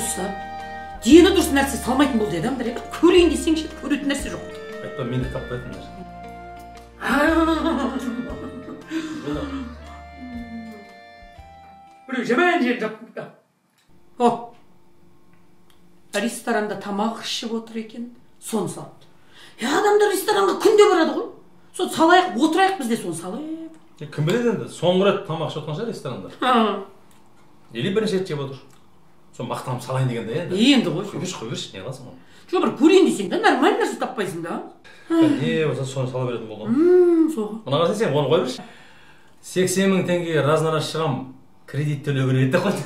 болса, дені дұрыс нәрсе салмайтын болды адамдар. Бір көрейін десең ше, көретін нәрсе жоқ. Айтпа, мен де таппайтын нәрсе. Біреу жаман жерін жапты. О, ресторанда тамақ ішіп отыр екен, соны салыпты. Адамдар ресторанға күнде барады ғой. Соны салайық, отырайық біз де соны салайық. Кім біледі енді, соңғы рет тамақ ішіп отырған шығар ресторанда. Или бірінші рет жеп отыр. Соны мақтанып салайын дегенде енді. Енді ғой. Қой берші, не қыласың оны? Жоқ, бір көрейін десең де нормальный нәрсе таппайсың да. Не болса соны сала беретін болды. Соғы. Мына қарасаң сен оны қой берші. 80 мың теңгеге разнарас шығам, кредит төлеу керек деп қойды.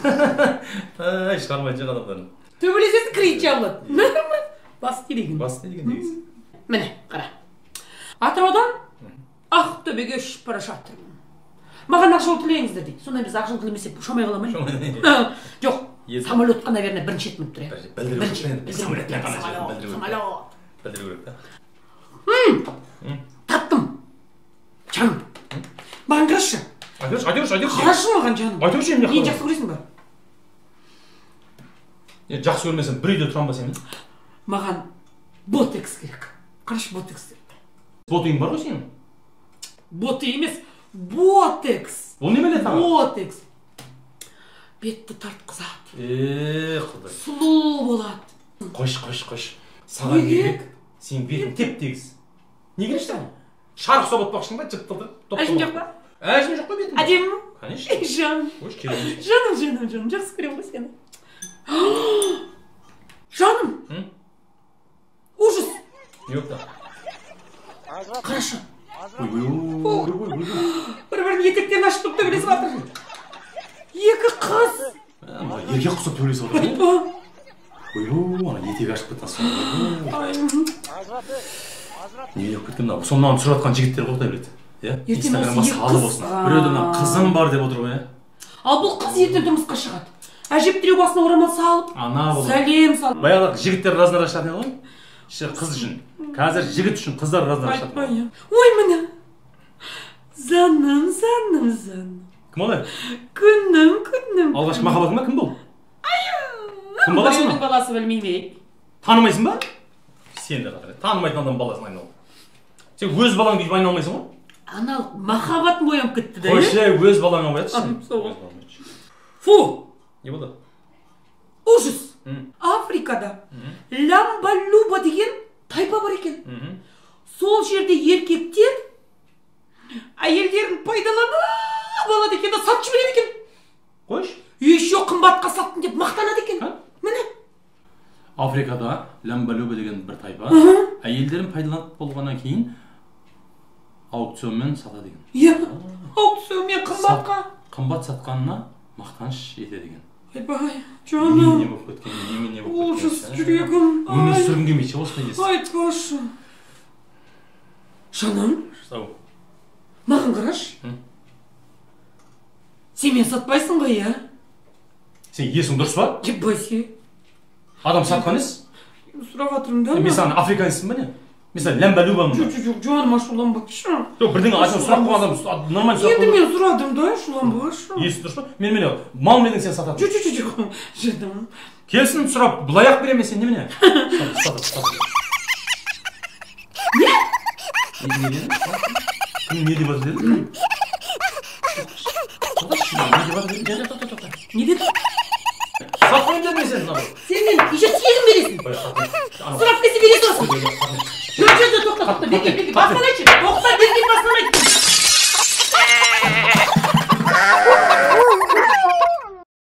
Ай, шығармайтын шығар адамдарын. Төбелесесің, кредит жабылады. Бас деген. Бас деген негізі. Міне, қара. Атыраудан Ақтөбеге ұшып бара жатырмын. Маған ақ жол тілеңіздер дейді. Сонда біз ақ жол тілемесек ұшамай қала ма? Жоқ, самолетқа, наверное, бірінші рет мініп тұр. Білдіру керек. Самолетпен қана білдіру керек. Самолет. Білдіру керек та. Таптым. Жаным. Маған қарашы. Айтыңызшы, айтыңызшы, айтыңызшы. Қарашы маған, жаным. Айтыңызшы, енді Мені жақсы көресің ба? Жақсы көрмесем, бір үйде тұрамын ба сенімен? Маған ботекс керек. Қарашы, ботекс керек. Ботигің бар ғой сенің? Боты емес, ботекс. Ол немене тағы? Ботекс. Бетті тартқызады. Құдай. Сұлу болады. Қойшы, қойшы, қойшы. Саған не керек? Сенің бетің теп-тегіс. Не керек саған? Шарық ұстап отпақшың ба? Жып-тылдыр. Әжім жоқ па? Әжім жоқ қой бетіңде. Әдемі ме? Конечно. Жаным. Қойшы, керек емес. Жаным, жаным, жаным, жақсы көремін ғой сені. Жаным. Ужас. Не болды? Қарашы. Ой, ой, ой. Бір-бірінің етектерін ашып тұрып төбелесіп жатыр. Екі қыз. Еркек құсап төбелесіп жатыр. Айтпа. Ой, ана етегі ашып кеткен соң. Не болып кеткен мынау? Соны мынаны түсіріп жатқан жігіттер ғой, құдай біледі. Иә? Ертең осы Инстаграмға екі салып қыз. осыны. Біреуді мына қызым бар деп отыр ғой, иә? Ал бұл қыз ертең тұрмысқа шығады. Әжептіреу басына орамал салып, ана болады. Сәлем салып. Баяғыда жігіттер разнара шығатын еді ғой. Қыз үшін. Қазір жігіт үшін қыздар разнара шығады. Айтпа, иә. Ой, міне. Заным, заным, заным. Кім ол? Күнім, күнім. Алғашқы махаббатың ба? Кім бұл? Кім баласы Біреудің баласы білмеймін. Танымайсың ба? Сен де қатар. Танымайтын адам баласын айналып. Сен өз балаңды бүйтіп айналмайсың ғой? Аналық махаббатым оянып кетті де. Қойшы, өз балаңа қоятшы. Фу! Не болды? Ужас! Африкада Лямба-Люба деген тайпа бар екен. Сол жерде еркектер әйелдерін пайдаланып алады екен да сатып жібереді екен. Қойшы. Еще қымбатқа саттым деп мақтанады екен. Міне. Африкада Лямба-Люба деген бір тайпа әйелдерін пайдаланып болғаннан кейін аукционмен сатады екен. Иә, аукционмен қымбатқа. Қымбат сатқанына мақтаныш етеді екен. Айбай, жаным. Не болып кеткен, немене болып кеткен. Ужас, жүрегім. Өмір сүргім келмейді ше, осындай кезде. Айтпашы. Жаным. Сау. Маған қарашы. Сен мені сатпайсың ғой, иә? Сен есің дұрыс па? Ебайсе. Адам сатқан емес? Сұрап жатырмын да. Мен саған африканецпін ба не? Мен саған Лямба-Любамын ба? Жоқ, жоқ, жаным, ашуланбашы. Жоқ, бірдеңе айтсаң сұрақ қойған адам нормально сұрақ Енді қойған. мен сұрадым да, ашуланбашы. Есің дұрыс па? Мен міне мал мен сен сататын. Жоқ, жоқ, жоқ, жаным. Келсін сұрап, былай ақ беремін сен немене? Сат, сат, сат. Не? Не дедің? Кім не деп жатыр дедің? Не деп жатыр дедің? Тоқта, тоқта, тоқта. Не дедің? Сатпаймын дедім мен сені мынау. Сен мені еще тегін бересің. Сұрап келсе бере саласың. Жоқ, жоқ, тоқта, тоқта, беке, беке, басынан айтшы. Тоқта, беке, басынан.